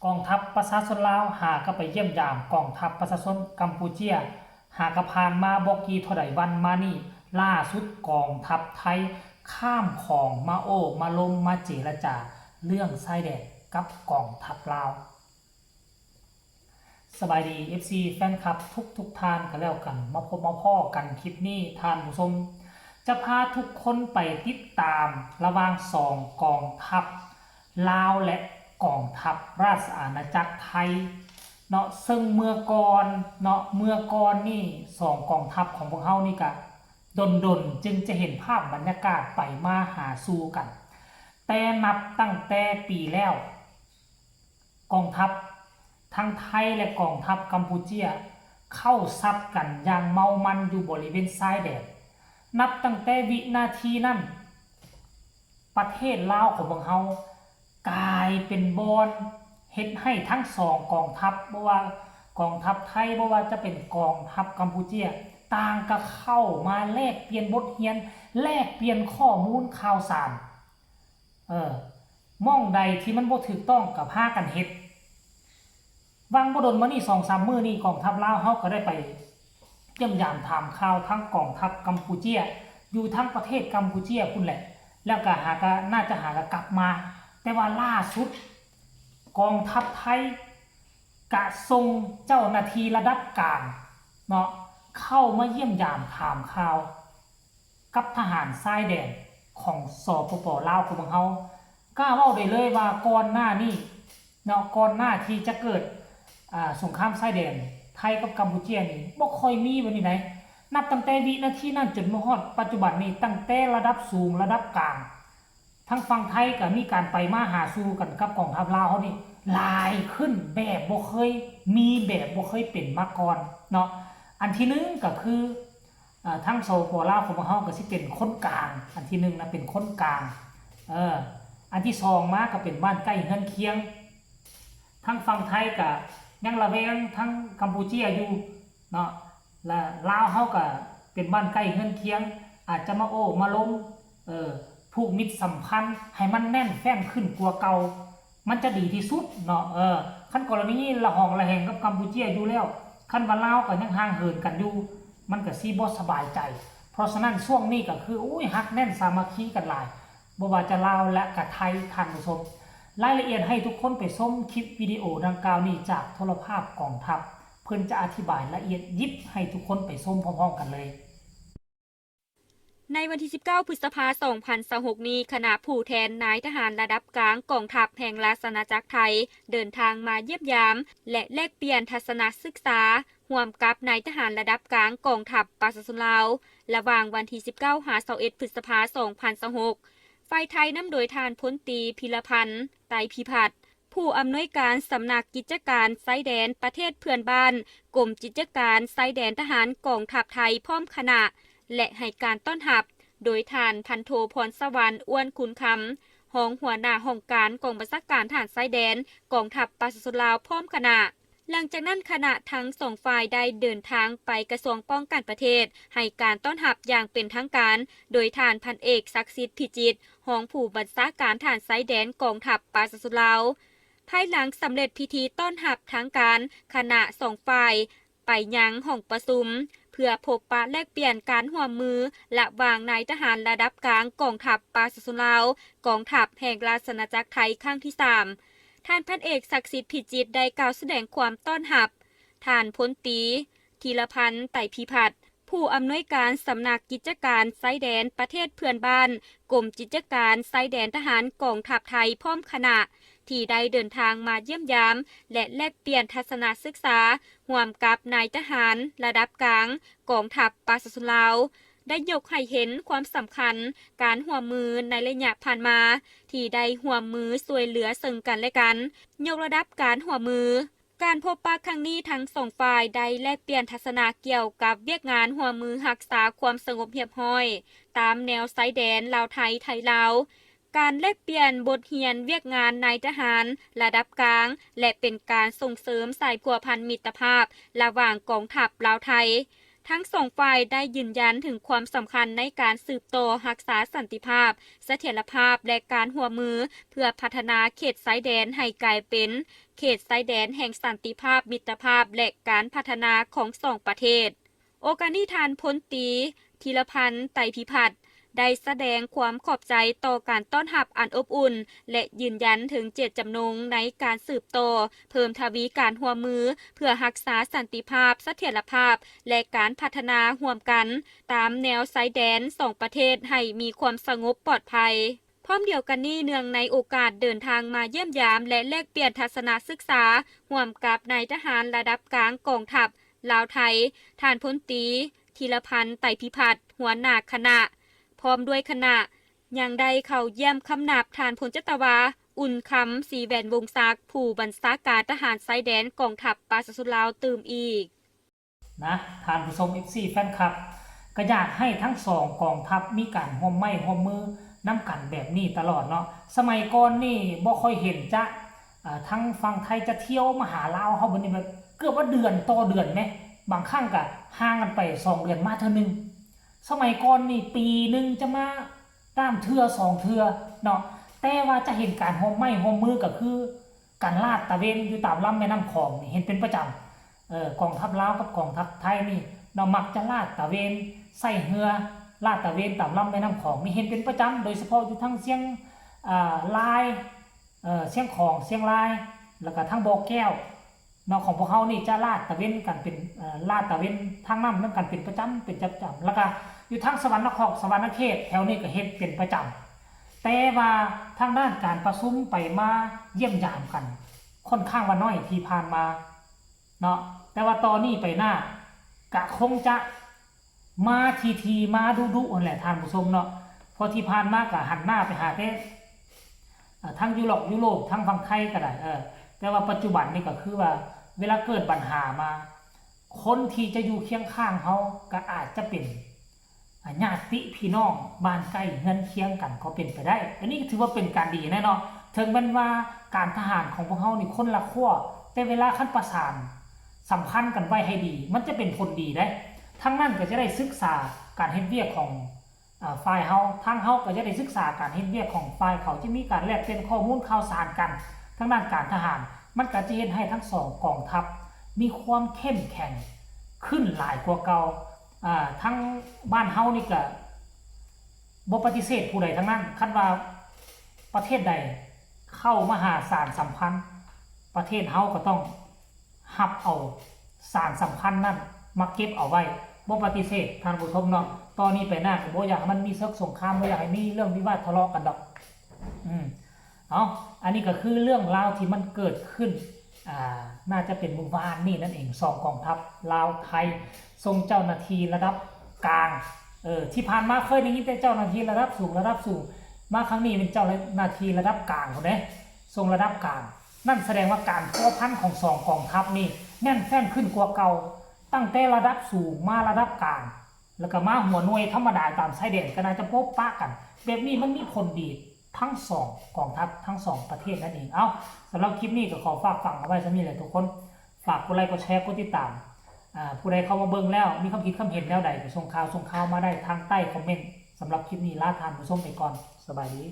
ກອງທັບປະຊາຊົນລາວຫາກໍໄປຢ້ຽມຢາມກອງທັບປະຊາຊົນກຳປູເຈຍ ຫາກໍຜ່ານມາບໍ່ກີ່ເທົ່າໃດວັນມານີ້ ລ່າສຸດກອງທັບໄທຂ້າມຂອງມາໂອ້ມາລົມມາເຈລະຈາເລື່ອງຊາຍແດນກັບກອງທັບລາວ. ສະບາຍດີ ເອັຟຊີ ແຟນຄລັບທຸກໆທ່ານກໍແລ້ວກັນ ມາພົບມາພໍ້ກັນຄລິບນີ້ທ່ານຜູ້ຊົມ ຈະພາທຸກຄົນໄປຕິດຕາມລະຫວ່າງສອງກອງທັບລາວ ແລະ ກອງທັບລາຊະອານາຈັກໄທເນາະ ເຊິ່ງເມື່ອກ່ອນເນາະ ເມື່ອກ່ອນນີ້ສອງກອງທັບຂອງພວກເຮົານີ້ກະດົນໆຈຶ່ງຈະເຫັນພາບບັນຍາກາດໄປມາຫາສູ່ກັນ ແຕ່ນັບຕັ້ງແຕ່ປີແລ້ວ ກອງທັບທັງໄທ ແລະ ກອງທັບກຳປູເຈຍ ເຂົ້າຊັດກັນຢ່າງເມົາມັນຢູ່ບໍລິເວນຊາຍແດນ. ນັບຕັ້ງແຕ່ວິນາທີນັ້ນ ປະເທດລາວຂອງພວກເຮົາກາຍເປັນບ່ອນເຮັດໃຫ້ທັງສອງກອງທັບ ບໍ່ວ່າກອງທັບໄທ ບໍ່ວ່າຈະເປັນກອງທັບກຳປູເຈຍ ຕ່າງກໍເຂົ້າມາແລກປ່ຽນບົດຮຽນ ແລກປ່ຽນຂໍ້ມູນຂ່າວສານ. ເອີ ໝ່ອງໃດທີ່ມັນບໍ່ຖືກຕ້ອງກໍພາກັນເຮັດ. ຫວ່າງບໍ່ດົນມານີ້ ສອງສາມມື້ນີ້ ກອງທັບລາວເຮົາກໍໄດ້ໄປຢ້ຽມຢາມຖາມຂ່າວທາງກອງທັບກຳປູເຈຍ ຢູ່ທາງປະເທດກຳປູເຈຍພຸ້ນແຫຼະ ແລ້ວກໍຫາກະ ໜ້າຈະຫາກະກັບມາ. ແຕ່ວ່າລ່າສຸດ ກອງທັບໄທກະສົ່ງເຈົ້າໜ້າທີ່ລະດັບກາງເນາະ ເຂົ້າມາຢ້ຽມຢາມຖາມຂ່າວ ກັບທະຫານຊາຍແດນຂອງ ສປປ ລາວ ຂອງພວກເຮົາ. ກ້າເວົ້າໄດ້ເລີຍວ່າກ່ອນໜ້ານີ້ເນາະ ກ່ອນໜ້າທີ່ຈະເກີດ ອາ ສົງຄາມຊາຍແດນໄທກັບກຳປູເຈຍນີ້ ບໍ່ຄ່ອຍມີແບບນີ້ໃດ. ນັບຕັ້ງແຕ່ວິນາທີນັ້ນຈົນມາຮອດປັດຈຸບັນນີ້ ຕັ້ງແຕ່ລະດັບສູງ ລະດັບກາງ ທາງຝັ່ງໄທກໍມີການໄປມາຫາສູ່ກັນກັບກອງທັບລາວເຮົານີ້ຫຼາຍຂຶ້ນແບບບໍ່ເຄີຍມີ ແບບບໍ່ເຄີຍເປັນມາກ່ອນເນາະ. ອັນທີໜຶ່ງກໍຄື ເອີ ທາງ ສປປ ລາວ ຂອງພວກເຮົາກໍຊິເປັນຄົນກາງ ອັນທີໜຶ່ງນະ ເປັນຄົນກາງ ເອີ ອັນທີສອງມາກໍເປັນບ້ານໃກ້ເຮືອນຄຽງ. ທາງຝັ່ງໄທກໍຍັງລະແວງທາງກຳປູເຈຍຢູ່ເນາະ ລະລາວເຮົາກໍເປັນບ້ານໃກ້ເຮືອນຄຽງ ອາດຈະມາໂອ້ມາລົມ ເອີ ຜູກມິດສຳພັນໃຫ້ມັນແໜ້ນແຟ້ນຂຶ້ນກວ່າເກົ່າ ມັນຈະດີທີ່ສຸດເນາະ. ເອີ ຄັນກໍລະນີລະຫອງລະແຫງກັບກຳປູເຈຍຢູ່ແລ້ວ ຄັນວ່າລາວກໍຍັງຫ່າງເຫີນກັນຢູ່ ມັນກໍຊິບໍ່ສະບາຍໃຈ. ເພາະສະນັ້ນຊ່ວງນີ້ກໍຄື ໂອ້ຍ ຮັກແໜ້ນສາມັກຄີກັນຫຼາຍ ບໍ່ວ່າຈະລາວ ແລະ ກະໄທ ທ່ານຜູ້ຊົມ. ລາຍລະອຽດໃຫ້ທຸກຄົນໄປຊົມຄລິບວິດີໂອດັ່ງກ່າວນີ້ຈາກໂທລະພາບກອງທັບ ເພິ່ນຈະອະທິບາຍລະອຽດຢິບໃຫ້ທຸກຄົນໄປຊົມພ້ອມໆກັນເລີຍ. ໃນວັນທີສິບເກົ້າ ພຶດສະພາ ສອງພັນຊາວຫົກນີ້ ຄະນະຜູ້ແທນນາຍທະຫານລະດັບກາງກອງທັບແຫ່ງລາຊະອານາຈັກໄທ ເດີນທາງມາຢ້ຽມຢາມ ແລະ ແລກປ່ຽນທັດສະນະສຶກສາ ຮ່ວມກັບນາຍທະຫານລະດັບກາງກອງທັບປະຊາຊົນລາວ ລະຫວ່າງວັນທີສິບເກົ້າ ຫາ ຊາວເອັດ ພຶດສະພາ ສອງພັນຊາວຫົກ. ຝ່າຍໄທນຳໂດຍທ່ານ ພົນຕີ ພິລະພັນ ໄຕພິພັດ ຜູ້ອຳນວຍການສຳນັກກິດຈະການຊາຍແດນປະເທດເພື່ອນບ້ານ ກົມກິດຈະການຊາຍແດນທະຫານກອງທັບໄທ ພ້ອມຄະນະ ແລະ ໃຫ້ການຕ້ອນຮັບ ໂດຍທ່ານ ພັນໂທ ພອນສະຫວັນ ອ້ວນຄູນຄຳ ຮອງຫົວໜ້າຫ້ອງການກອງບັນຊາການທະຫານຊາຍແດນ ກອງທັບປະຊາຊົນລາວ ພ້ອມຄະນະ. ຫຼັງຈາກນັ້ນ ຄະນະທັງສອງຝ່າຍໄດ້ເດີນທາງໄປກະຊວງປ້ອງກັນປະເທດ ໃຫ້ການຕ້ອນຮັບຢ່າງເປັນທາງການ ໂດຍທ່ານພັນເອກ ສັກສິດ ພິຈິດ ຮອງຜູ້ບັນຊາການທະຫານຊາຍແດນກອງທັບປະຊາຊົນລາວ. ພາຍຫຼັງສຳເລັດພິທີຕ້ອນຮັບທາງການ, ຄະນະສອງຝ່າຍໄປຍັງຫ້ອງປະຊຸມ ເພື່ອພົບປະແລກປ່ຽນການຮ່ວມມືລະຫວ່າງນາຍທະຫານລະດັບກາງກອງທັບປະຊາຊົນລາວ, ກອງທັບແຫ່ງລາຊະອານາຈັກໄທຄັ້ງທີສາມ. ທ່ານພັນເອກ ສັກສິດ ພິຈິດ ໄດ້ກ່າວສະແດງຄວາມຕ້ອນຮັບ ທ່ານພົນຕີ ທີລະພັນ ໄຕພິພັດ ຜູ້ອຳນວຍການສຳນັກກິດຈະການຊາຍແດນປະເທດເພື່ອນບ້ານ ກົມກິດຈະການຊາຍແດນທະຫານກອງທັບໄທ ພ້ອມຄະນະ ທີ່ໄດ້ເດີນທາງມາຢ້ຽມຢາມ ແລະ ແລກປ່ຽນທັດສະນະສຶກສາ ຮ່ວມກັບນາຍທະຫານລະດັບກາງກອງທັບປະຊາຊົນລາວ ໄດ້ຍົກໃຫ້ເຫັນຄວາມສຳຄັນການຮ່ວມມືໃນໄລຍະຜ່ານມາ ທີ່ໄດ້ຮ່ວມມືຊ່ວຍເຫຼືອເຊິ່ງກັນແລະກັນ, ຍົກລະດັບການຮ່ວມມື. ການພົບປະຄັ້ງນີ້ ທັງສອງຝ່າຍໄດ້ແລກປ່ຽນທັດສະນະກ່ຽວກັບວຽກງານຮ່ວມມືຮັກສາຄວາມສະຫງົບຮຽບຮ້ອຍ ຕາມແນວຊາຍແດນລາວໄທ ໄທລາວ, ການແລກປ່ຽນບົດຮຽນວຽກງານນາຍທະຫານລະດັບກາງ ແລະ ເປັນການສົ່ງເສີມສາຍພົວພັນມິດຕະພາບລະຫວ່າງກອງທັບລາວໄທ. ທັງສອງຝ່າຍໄດ້ຢືນຢັນເຖິງຄວາມສຳຄັນໃນການສືບຕໍ່ຮັກສາສັນຕິພາບ, ສະຖຽນລະພາບ ແລະ ການຮ່ວມມື ເພື່ອພັດທະນາເຂດຊາຍແດນໃຫ້ກາຍເປັນເຂດຊາຍແດນແຫ່ງສັນຕິພາບ, ມິດຕະພາບ ແລະ ການພັດທະນາຂອງສອງປະເທດ. ໂອກາດນີ້ ທ່ານພົນຕີ ທີລະພັນ ໄຕພິພັດ ໄດ້ສະແດງຄວາມຂອບໃຈຕໍ່ການຕ້ອນຮັບອັນອົບອຸ່ນ ແລະ ຢືນຢັນເຖິງເຈດຈຳນົງໃນການສືບຕໍ່ເພີ່ມທະວີການຮ່ວມມື ເພື່ອຮັກສາສັນຕິພາບ, ສະຖຽນລະພາບ ແລະ ການພັດທະນາຮ່ວມກັນຕາມແນວຊາຍແດນສອງປະເທດໃຫ້ມີຄວາມສະຫງົບປອດໄພ. ພ້ອມດຽວກັນນີ້ ເນື່ອງໃນໂອກາດເດີນທາງມາຢ້ຽມຢາມ ແລະ ແລກປ່ຽນທັດສະນະສຶກສາຮ່ວມກັບນາຍທະຫານລະດັບກາງກອງທັບລາວໄທ, ທ່ານພົນຕີ ທີລະພັນ ໄຕພິພັດ ຫົວໜ້າຄະນະ ພ້ອມດ້ວຍຄະນະ ຍັງໄດ້ເຂົ້າຢ້ຽມຄຳນັບທ່ານພົນຈັດຕະວາ ອຸ່ນຄຳ ສີແຫວນວົງສັກ ຜູ້ບັນຊາການທະຫານຊາຍແດນກອງທັບປະຊາຊົນລາວຕື່ມອີກ. ນະ ທ່ານຜູ້ຊົມ ເອັຟຊີ ແຟນຄລັບ ກໍຢາກໃຫ້ທັງສອງກອງທັບມີການຮ່ວມໄມ້ຮ່ວມມືນຳກັນແບບນີ້ຕະຫຼອດເນາະ. ສະໄໝກ່ອນນີ້ບໍ່ຄ່ອຍເຫັນຈະ ເອີ ທາງຝັ່ງໄທຈະທ່ຽວມາຫາລາວເຮົາ ບັດນີ້ແບບເກືອບວ່າເດືອນຕໍ່ເດືອນແມະ, ບາງຄັ້ງກໍຫ່າງກັນໄປສອງເດືອນມາເທື່ອໜຶ່ງ. ສະໄໝກ່ອນນີ້ປີໜຶ່ງຈະມາດ້າມເທື່ອສອງເທື່ອເນາະ, ແຕ່ວ່າຈະເຫັນການຮ່ວມໄມ້ຮ່ວມມືກໍຄື ການລາດຕະເວນຢູ່ຕາມລຳແມ່ນ້ຳຂອງນີ້ເຫັນເປັນປະຈຳ. ເອີ ກອງທັບລາວກັບກອງທັບໄທນີ້ເນາະ ມັກຈະລາດຕະເວນໃສ່ເຮືອ ລາດຕະເວນຕາມລຳແມ່ນ້ຳຂອງນີ້ເຫັນເປັນປະຈຳ, ໂດຍສະເພາະຢູ່ທາງຊຽງ ອາ ລາຍ ເອີ ຊຽງຂອງ ຊຽງລາຍ ແລ້ວກະທາງບໍ່ແກ້ວເນາະ ຂອງພວກເຮົານີ້ຈະລາດຕະເວນກັນເປັນ ເອີ ລາດຕະເວນທາງນ້ຳນຳກັນເປັນປະຈຳ ເປັນປະຈຳ. ແລ້ວກະຢູ່ທາງສະຫວັນນະຄອນ ສະຫວັນນະເຂດ ແຖວນີ້ກະເຮັດເປັນປະຈຳ. ແຕ່ວ່າທາງດ້ານການປະຊຸມໄປມາຢ້ຽມຢາມກັນຂ້ອນຂ້າງວ່າໜ້ອຍທີ່ຜ່ານມາເນາະ, ແຕ່ວ່າຕໍ່ນີ້ໄປໜ້າກະຄົງຈະມາຖີ່ໆ ມາດຸໆຫັ້ນແຫຼະທ່ານຜູ້ຊົມເນາະ, ເພາະທີ່ຜ່ານມາກະຫັນໜ້າໄປຫາແຕ່ ເອີ ທາງຢູໂຣບ ຢູໂຣບ ທາງຝັ່ງໄທກໍໄດ້ ເອີ ແຕ່ວ່າປັດຈຸບັນນີ້ກໍຄືວ່າ ເວລາເກີດບັນຫາມາ ຄົນທີ່ຈະຢູ່ຄຽງຂ້າງເຮົາກໍອາດຈະເປັນ ອາ ຍາດຕິພີ່ນ້ອງບ້ານໃກ້ເຮືອນຄຽງກັນກໍເປັນໄປໄດ້. ອັນນີ້ກໍຖືວ່າເປັນການດີແນ່ເນາະ, ເຖິງແມ່ນວ່າການທະຫານຂອງພວກເຮົານີ້ຄົນລະຂົ້ວ ແຕ່ເວລາຄັນປະສານສຳພັນກັນໄວ້ໃຫ້ດີ ມັນຈະເປັນຜົນດີເດ້. ທາງນັ້ນກໍຈະໄດ້ສຶກສາການເຮັດວຽກຂອງ ອາ ຝ່າຍເຮົາ, ທາງເຮົາກໍຈະໄດ້ສຶກສາການເຮັດວຽກຂອງຝ່າຍເຂົາ, ຈະມີການແລກປ່ຽນຂໍ້ມູນຂ່າວສານກັນທາງດ້ານການທະຫານ, ມັນກໍຈະເຮັດໃຫ້ທັງສອງກອງທັບມີຄວາມເຂັ້ມແຂງຂຶ້ນຫຼາຍກວ່າເກົ່າ. ອາ ທາງບ້ານເຮົານີ້ກໍບໍ່ປະຕິເສດຜູ້ໃດທັງນັ້ນ, ຄັນວ່າປະເທດໃດເຂົ້າມາຫາສານສຳພັນ, ປະເທດເຮົາກໍຕ້ອງ ຮັບເອົາສານສຳຄັນນັ້ນມາເກັບເອົາໄວ້, ບໍ່ປະຕິເສດທ່ານຜູ້ຊົມເນາະ. ຕໍ່ນີ້ໄປໜ້າກໍບໍ່ຢາກໃຫ້ມັນມີເສິກສົງຄາມ, ບໍ່ຢາກໃຫ້ມີເລື່ອງວິວາດທະເລາະກັນດອກ. ອືມ ເອົາ ອັນນີ້ກໍຄືເລື່ອງລາວທີ່ມັນເກີດຂຶ້ນ ອາ ໜ້າຈະເປັນມື້ວານນີ້ນັ້ນເອງ, ສອງກອງທັບລາວໄທສົ່ງເຈົ້າໜ້າທີ່ລະດັບກາງ. ເອີ ທີ່ຜ່ານມາເຄີຍໄດ້ຍິນແຕ່ເຈົ້າໜ້າທີ່ລະດັບສູງ, ລະດັບສູງ, ມາຄັ້ງນີ້ເປັນເຈົ້າໜ້າທີ່ລະດັບກາງພຸ້ນເດ້, ສົ່ງລະດັບກາງ. ນັ້ນສະແດງວ່າການພົວພັນຂອງສອງກອງທັບນີ້ແໜ້ນແຟ້ນຂຶ້ນກວ່າເກົ່າ, ຕັ້ງແຕ່ລະດັບສູງມາລະດັບກາງ ແລ້ວກໍມາຫົວໜ່ວຍທຳມະດາຕາມຊາຍແດນກໍໜ້າຈະພົບປະກັນ. ແບບນີ້ມັນມີຜົນດີທັງສອງກອງທັບ ທັງສອງປະເທດນັ້ນເອງ. ເອົ້າ ສຳລັບຄລິບນີ້ກໍຂໍຝາກຝັງເອົາໄວ້ສ່ຳນີ້ແຫຼະທຸກຄົນ. ຝາກກົດໄລ ກົດແຊ ກົດຕິດຕາມ. ອາ ຜູ້ໃດເຂົ້າມາເບິ່ງແລ້ວມີຄຳຄິດຄຳເຫັນແນວໃດ ກໍສົ່ງຂ່າວ ສົ່ງຂ່າວມາໄດ້ທາງໃຕ້ຄອມເມັນ. ສຳລັບຄລິບນີ້ລາທ່ານຜູ້ຊົມໄປກ່ອນ. ສະບາຍດີ.